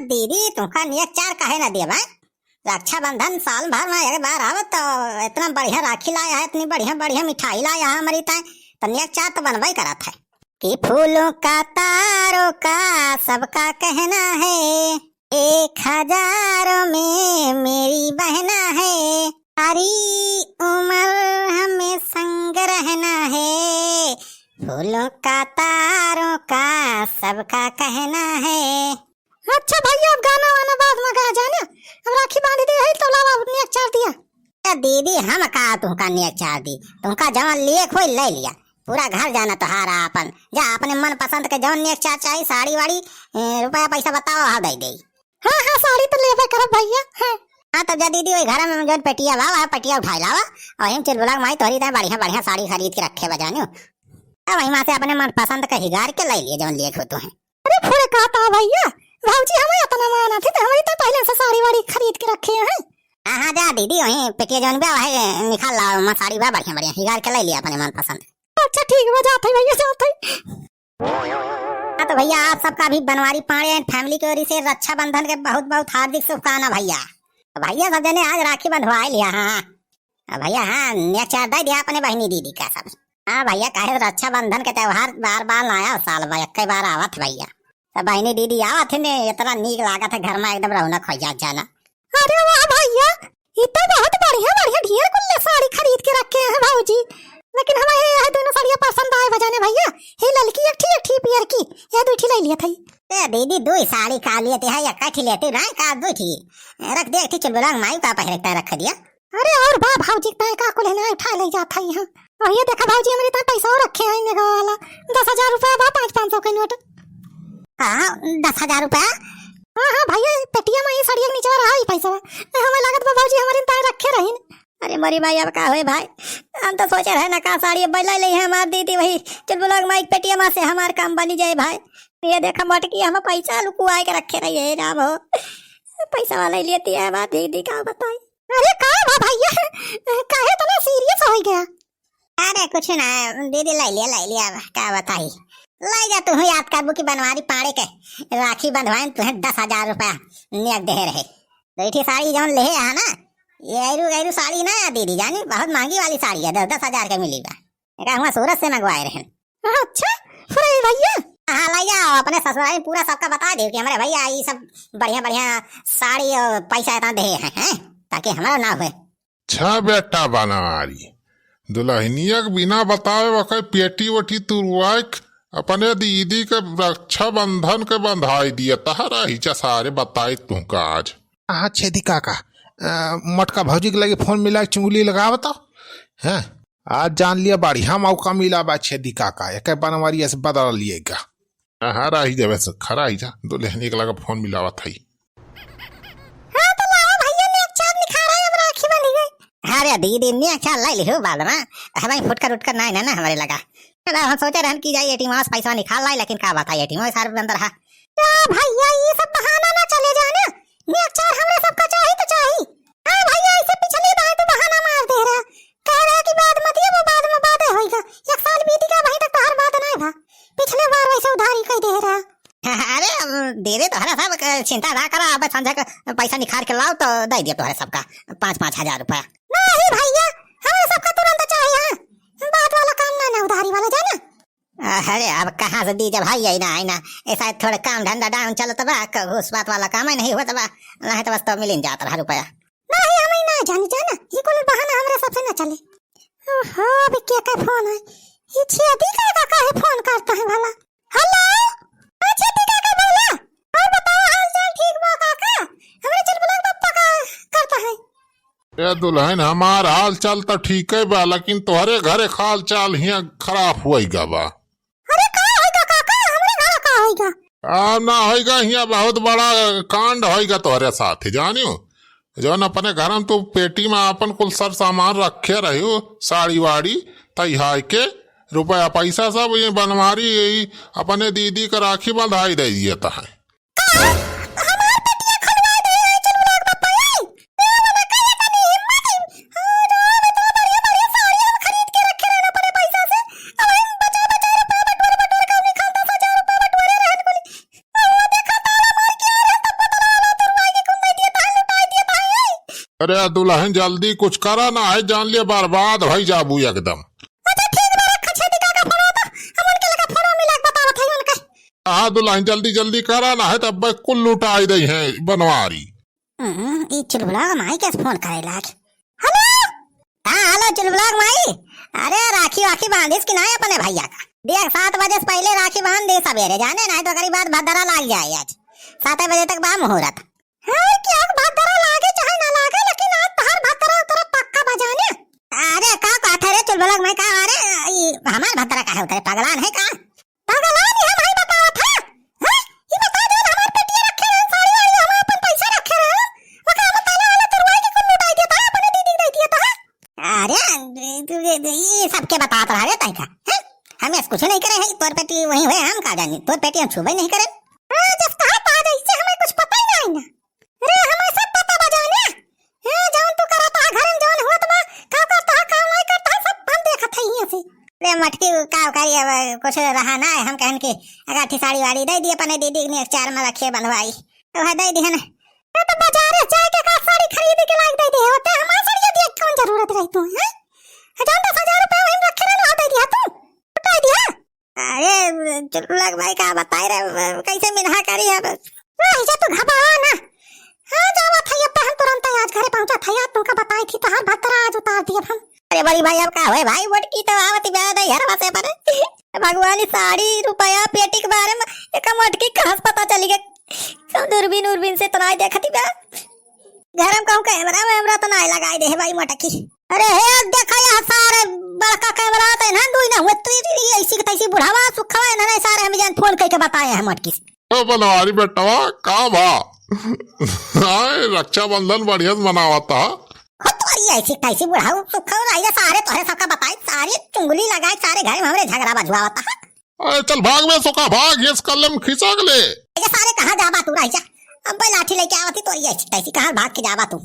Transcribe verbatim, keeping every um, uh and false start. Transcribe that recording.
दीदी, तुमका नेक चार काहे ना देब, हैं? रक्षाबंधन साल भर में एक बार आवत, तो इतना बढ़िया राखी लाया है, इतनी बढ़िया बढ़िया मिठाई लाया है हमरी ताई, तो नेक चार तो बनबई करत है। कि फूलों का, तारों का सबका कहना है, एक हजारों में मेरी बहना है, सारी उम्र हमें संग रहना है, फूलों का, तारों का सबका कहना है। अच्छा भइया, अब गाना वाना बाद में गा जाना, अब राखी बांध दे है तो लावा नेक चार दिया। ए दीदी, हम का तुमका नेक चार दी, तुमका जवन लेक होई ले लिया, पूरा घर जाना तोहार आपन, जा अपने मन पसंद के जवन नेक चार चाही, साड़ी वाड़ी, ए, रुपया पैसा बतावा, हाँ दे दे। हाँ हाँ, साड़ी तो लेबे करब भइया। हाँ हाँ, तब जा दीदी, वही घर में जवन पेटिया बा, वह पेटिया उठाई लावा, और वही चुलबुला के माई तोहरी ताई बढ़िया बढ़िया साड़ी खरीद के रखे बा जानियो। अब वही माँ से अपने मन पसंद के हिगार के ले लिए जवन लेक हो तो है। अरे फुड़काता भइया, भौजी हमें इतना मानत है तो हमरी तो पहले से साड़ी वाड़ी खरीद के रखे हैं। हाँ हाँ, जा दीदी, वही पेटिया जवन बा वही निकाल लावा, वहाँ साड़ी बा बढ़िया बढ़िया, हिगार के ले लिया अपने मन पसंद। अच्छा ठीक बा, जात है भइया, जात है। हाँ तो भइया, आप सबका भी बनवारी पांड़े and family की ओर से रक्षाबंधन के बहुत बहुत हार्दिक शुभकामना भइया। तो भइया सब जने आज राखी बंधवाए लिया। हाँ अब भइया, हाँ, नेक चार दे दिया अपने बहिनी दीदी का सब। हाँ भइया, काहे रक्षाबंधन के त्योहार बार बार ना आया, साल में एक बार आवत भइया। सब बहिनी दीदी आवत है ने, इतना नीक लागत है घर में, एकदम रौनक हो जात जाना। अरे वाह भइया, ई तो बहुत बढ़िया बढ़िया ढेर कुल साड़ी खरीद के रखे हैं भौजी, लेकिन हमें ये, ये दोनों साड़ियाँ पसंद आए बजाने भइया, ये ललकी एक ठी, एक ठी पियर की, ये दो ठी ले लिया था। ए दीदी, दो ही साड़ी का लिए थे, है एक ठी लेती ना, का दो ठी रख दे, एक ठी चुलबुला माई का पहले रख दिया। अरे और बा भौजी, तय का कुल है ना उठा ले जात है यहाँ। और ये देखा भौजी, हमरे तय पैसा रखे हैं, इन्हें वाला दस हजार रुपया बा, पाँच पाँच सौ के नोट। हाँ, दस हजार रुपया? हाँ हाँ भइया, पेटिया में ये साड़िया के नीचे रहा ही पैसा। हमें लागत बा भौजी, हमारे तय रखे रहीन। अरे मोरी माई, अब का होए भाई, हम तो सोचे रहे ना का साड़ी अब ले ले है हमार दीदी, वही चुलबुला माई के पेटिया में से हमार काम बनी जाए भाई। ये देखा मोटकी, हम पैसा लुकुआ के रखे रही है राम हो, पैसा वाला ही लेती है बात दीदी, का बताई। अरे का बा भइया, काहे इतना सीरियस हो गया? अरे कुछ ना दीदी, ले लिया, ले लिया, अब का बताई। ले जा, तू याद करबू कि बनवारी पाड़े के राखी बंधवाए तुहे दस हजार रुपया नेक दे रहे। दो ठी साड़ी जौन ले है ना, ये ऐरू ऐरू साड़ी ना है दीदी जानी, बहुत महंगी वाली साड़ी है, दस दस हजार के मिली बा। एका हुआ सूरत से मंगवाए रहे। अच्छा, अरे भइया। हाँ, ले जाओ अपने ससुराल में पूरा सबका बता दे कि हमारे भइया ये सब बढ़िया बढ़िया साड़ी और पैसा इतना दे हैं, हैं? ताकि हमारा ना हुए। अच्छा बेटा बनवारी, दुल्हनिया के बिना बताए वकै पेटी वटी तुरवाए के अपने दीदी के रक्षाबंधन के बंधाई दिया, तहरा ही चा सारे बताई तुमका आज। हाँ छेदी काका, अ, मोटका भौजी के लगे फोन मिला के चुंगली लगावा तो। हैं, आज जान लिया बढ़िया मौका मिला बा छेदी काका, एके बनवारी ऐसे बदल लिएगा। हाँ, रही जावे से, खरा ही जा, दुल्हनिया के लगे फोन मिलावत हई। हाँ, तो लावा भइया, नेक चार निखारा, अब राखी बंधी गई। अरे दीदी, नेक चार लाई लिहो बाद में, हमें फुटकर उटकर ना, ना, ना, हमारे लगा। ना, हम सोचे रहन कि जाई एटीएम से पैसा निकाल लाई, लेकिन का बताई, एटीएम सारे बंद रहा। तो भइया, ये सब बहाना ना चले जाना, नेक चार हमरे सबका चाही तो चाही। हाँ भइया, ऐसे पिछली बार तो बहाना मार दे रहा, कह रहा कि बाद मत ये, वो बाद में बातें होइगा, एक साल बीत गया, वहीं तक तोहार बात ना भा, पिछले बार वैसे उधारी कह दे रहा। अरे, अब दे दे तोहरा सब, क-, चिंता ना करा, अब संझा के पैसा निखार के लाओ तो दे दिया तोहरा सबका पाँच, पाँच हजार रुपया। नहीं भइया, हमरे सबका तुरंत चाहिए, हाँ। बात वाला काम ना, ना उधारी वाला, जाना। अरे, अब कहाँ से दी जब है ही ना, है ना। ऐसा थोड़ा काम धंधा down चलत बा, क-, उस बात वाला काम ही नहीं होत बा, नहीं तो बस तो मिलिन जात रहा रुपया। नहीं, हम ही ना जानी, जाना, ये कोनो बहाना हमरे सबसे ना चले। ओहो, अबे के का फोन है? ये छेदी का, का, काहे फोन करता है भला? हेलो, अच्छा दीदा का बोला, और बताओ हाल चाल ठीक बा काका? हमरे चुलबुला के पप्पा का करता है? ए दुल्हन, हमार हाल चाल तो ठीक है बा, लेकिन तोहरे घरे हाल चाल हियाँ खराब हुई गा बा। अरे का होइगा काका, हमरे घर का होइगा? आ ना होइगा, हियाँ बहुत बड़ा कांड होइगा तोहरे साथ, जानियो। जौन अपने घर में तू पेटी में अपन कुल सर सामान रखे रहियो, साड़ी वाड़ी, तैहार के रुपया पैसा सब ये बनवारी, यही अपने दीदी का राखी बंधाई दे दिए तहां। का? हमार पेटिया खोलवा दे, ए चुलबुला के पप्पा, ए? ए, मना करे तनी हिम्मत ही। हाँ, जो हम इतना बढ़िया, बढ़िया साड़ी हम खरीद के रखे रहन अपने पैसा से। अब हम बचा, बचा रुपया बटोर, बटोर के हमनी खान दस हजार रुपया बटोरे रहन कुली। अब वो देखा ताला मार के आ रहे, तब पता अरे दुलहिन, जल्दी कुछ करा, नाहीं जान लिया बर्बाद भई जाबू एकदम। अच्छा ठीक बा, रखा छेदी काका फोनवा तो, हम उनके लगे फोनवा मिला के बतावत हई उनके। हाँ दुलहिन, जल्दी जल्दी करा, नाहीं त अब कुल लुटाई दइहैं बनवारी। हम्म, ई चुलबुला माई के फोन करे लाग। हेलो। हाँ, हेलो चुलबुला माई। अरे राखी वाखी बांधिस कि नाहीं अपने भइया का? देख, सात बजे से पहिले राखी बांध दे सबेरे, जाने नाहीं तो ओकरी बाद भद्दरा लाग जाए आज। सात बजे तक बा मुहूर्त। हाँ, क्या भद्दरा लागे चाहे ना लागे, लेकिन आज तहार भद्दरा उतरा पक्का बा जाने। अरे का कहत है रे चुलबुला माई, का अरे ई हमार भद्दरा काहे उतरे, पगलान है का? पगलान है, हम ही बतावत है। हैं? ई बता दे, हमार पेटिया रखे रहन, साड़ी वाड़ी, हम अपन पैसा रखे रहन। ओकरा में ताला वाला तुरवाई के कुल लुटाई देता है, अपने दीदी के दे दिया तो है। अरे, ये, ये, ये सबके बतावत रहा रे तैका, हैं? हम ऐसे कुछ नहीं करे हैं, तोर पेटी वहीं हुए, हम का जानी, तोर पेटी हम छुबे नहीं करे। हाँ, जब कहा था, जैसे हमें कुछ पता ही नहीं ना। अरे, हमें सब पता बा जाने। ए, जौन तू करत हा, घर में जौन होत बा, का करत हा, का नहीं करत हा, सब हम देखत हई हियां से। अरे मटकी, का करी, अब कुछ रहा ना, हम कहन कि अगाठी साड़ी वाड़ी दे दिए अपने दीदी के, चार में रखिए बंधवाई, वह दे दिहन। ए, तो बाजारे जाए के का साड़ी खरीद के लाइक दे दे होते, हमार साड़िया दिए के कौन जरूरत रही तू, हैं? हजार दस हजार रुपया वहीं रखे रहन, वह दे दिया तू, उठा दिया। अरे, चुलबुला माई का बताई रे, कैसे मिनहा करी अब? नहीं, जा तू घबरा ना। हाँ, जावत है, अब हम तुरंत आज घरे पहुंचत है, आज तुमका बताई थी, तहार भतरा आज उतार दिए हम। अरे बड़ी भाई, अब का होए भाई, मोटकी तो आवत बा दई हरवा से पर। भगवान, ई साड़ी, रुपया, पेटी के बारे में एक मोटकी कहाँ से पता चली गई? सब दूरबीन उरबीन से तो नाहीं देखती बा। घर में कहूँ कैमरा वैमरा तो नाहीं लगाई दे है भाई मोटकी। अरे हे, देखा यह सारे बड़का कैमरा तो इन्हें दुई ना हुए, तू ये ऐसी की तैसी बुढ़ावा सुखावा, इन्हें सारे हम जान फोन करके बताए हैं मोटकी से। ओ बनवारी बेटवा, का भा? आए, रक्षाबंधन बढ़िया से मनावत हा। हो तोरी ऐसी की तैसी बुढ़ाऊ सुखाऊ रहिए, सारे तोहरे सबका बताए, सारे चुंगली लगाए, सारे घर में हमरे झगड़ा बजुआवत हा। अरे चल भाग बे सोका भाग, ये कल्ले में खिसक ले। ये सारे कहाँ जाबा तू रह जा, अब लाठी लेके आवत ही तोरी ऐसी की तैसी, कहाँ भाग के जाबा तू?